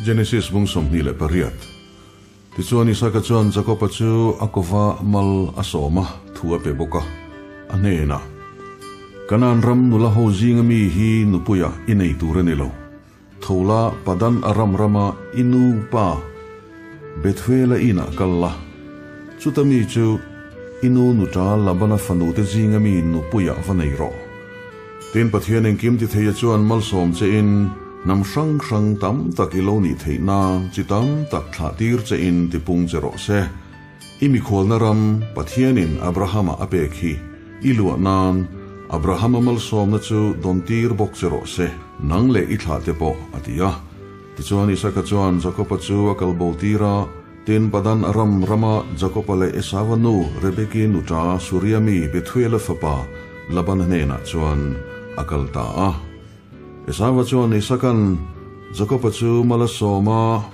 Genesis bung 28. Tichuan Isaka chuan Jakoba chu a kova mal a sawm a, thu a pe bawk a, a hnenah, Kanaan ram nula ho zinga mi hi nupuia i nei tur a ni lo. Tho la, Padan Aram rama i nu pa Bethuela inah kal la. Chuta mi chu i nu nuṭa Labana fanute zinga mi nupuiah va nei rawh. Tin, Pathian engkim ti theia chuan malsawm che in hnam hrang hrang tam tak i lo nih theih nan chi tam tak thlah tir che in ti pung che rawh se. I mikhualna ram Pathianin Abrahama a pek hi i luah nan Abrahama malsawmna chu dawn tir bawk che rawh se, nang leh i thlah te pawh, a ti a. Tichuan Isaka chuan Jakoba chu a kal bo tir a, tin Padan Aram rama Jakoba leh Esava nu Rebeki nuṭa Suria mi Bethuela fapa Labana hnenah chuan a kal ta a. Esava chuan Isaka'n Jakoba chu mal a sawm a,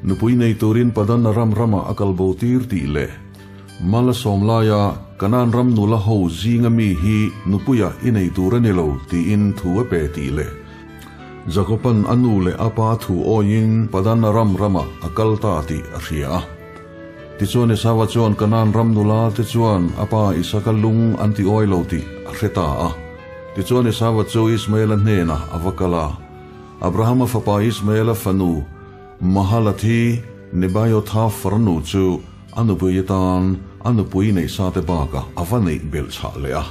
nupui nei turin Padan Aram ramah a kal bo tir tih leh mal a sawm laia Kanaan ram nula ho zinga mi hi nupuia i nei tur a ni lo tiin thu a pe tih leh Jakoban a nu leh a pa thu awiin Padan Aram ramah a kal ta tih a hria a. Tichuan Esava chuan Kanaan ram nula te chuan a pa Isaka lung an ti awi lo tih a hre ta a. Tichuan Esava chu Ismaela hnenah a va kal a. Abrahama fapa Ismaela fanu Mahalathi Nebaiotha farnu chu a nupui atan a nupui neihsate bakah a va neih belh chhah leh a.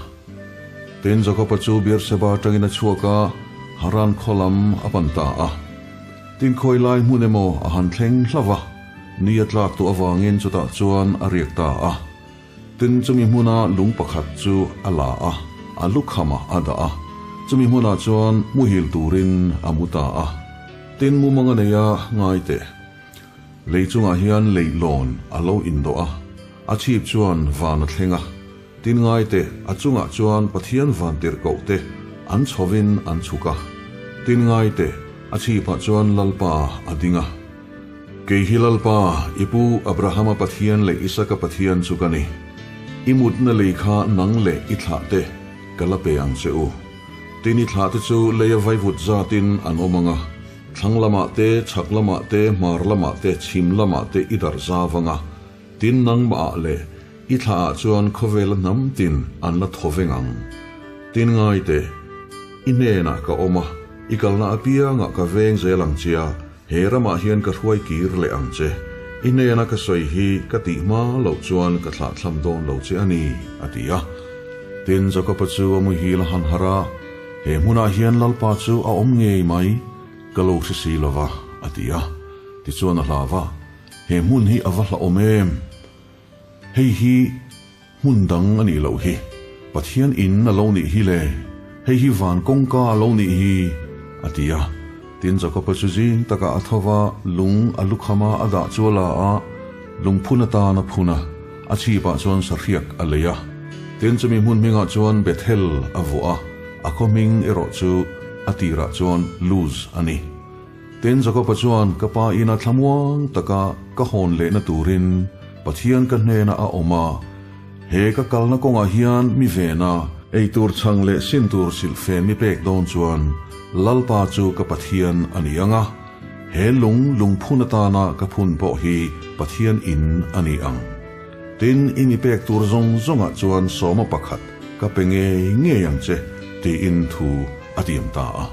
Tin, Jakoba chu Beerseba atangin a chhuak a, Haran khaw lam a pan ta a. Tin, khawi lai hmun emaw a han thleng hlauh va, ni a tlak tawh avangin chutah chuan a riak ta a. Tin, chumi hmuna lung pakhat chu a la a, a lukhamah a dah a, chumi hmunah chuan muhil turin a mu ta a. Tin, mumang a nei a, ngai teh. Lei chungah hian leihlawn a lo indawh a, a chhip chuan van a thleng a. Tin ngai teh, a chungah chuan Pathian vantirhkoh te an chhovin an chhuk a. Tin ngai teh, a chhipah chuan Lalpa a ding a. Kei hi Lalpa, i pu Abrahama Pathian leh Isaka Pathian chu ka ni. I mutna lei kha nang leh i thlah te ka la pe ang che u. Tin i thlah te chu leia vaivut zatin an awm ang a, thlang lamah te, chhak lamah te, hmar lamah te, chhim lamah te i darh zau ang a. Tin nangmahah leh I thla ah chuan khawvela hnam tin an la thaw veng ang. Tin ngai teh, i hnenah ka awm a, i kalna apiangah ka veng zel ang che a, he ramah hian ka hruai kir leh ang che. I hnena ka sawi hi ka tih hma loh chuan ka thlahthlam dawn lo che a ni, a ti a. Tin, Jakoba chu a muhil a han harh a, He hmunah hian Lalpa chu a awm ngei mai, ka lo hre si lo va, a ti a. Tichuan a hlau va, He hmun hi a va hlauhawm em? Hei hi hmun dang a nih loh hi. Pathian in a lo nih hi le, hei hi van kawngka a lo nih hi, a ti a. Tin, Jakoba chu zing takah a tho va, lung a lukhama a dah chu a la a, lungphun atan a phun a, a chhipah chuan sahriak a lei a. Tin, chumi hmun hmingah chuan Bethel a vuah a, a khaw hming erawh chu a tirah chuan Luz a ni. Tin, Jakoba chuan, Ka pa ina thlamuang taka ka hawn lehna turin Pathian ka hnenah a awm a, he ka kalna kawngah hian mi vena ei tur chhang leh sin tur silhfen mi pek dawn chuan Lalpa chu ka Pathian a ni ang a, he lung lungphun atana ka phun pawh hi Pathian in a ni ang. Tin, i mi pek tur zawng zawngah chuan sawma pakhat ka pe ngei ngei ang che, tiin thu a tiam ta a.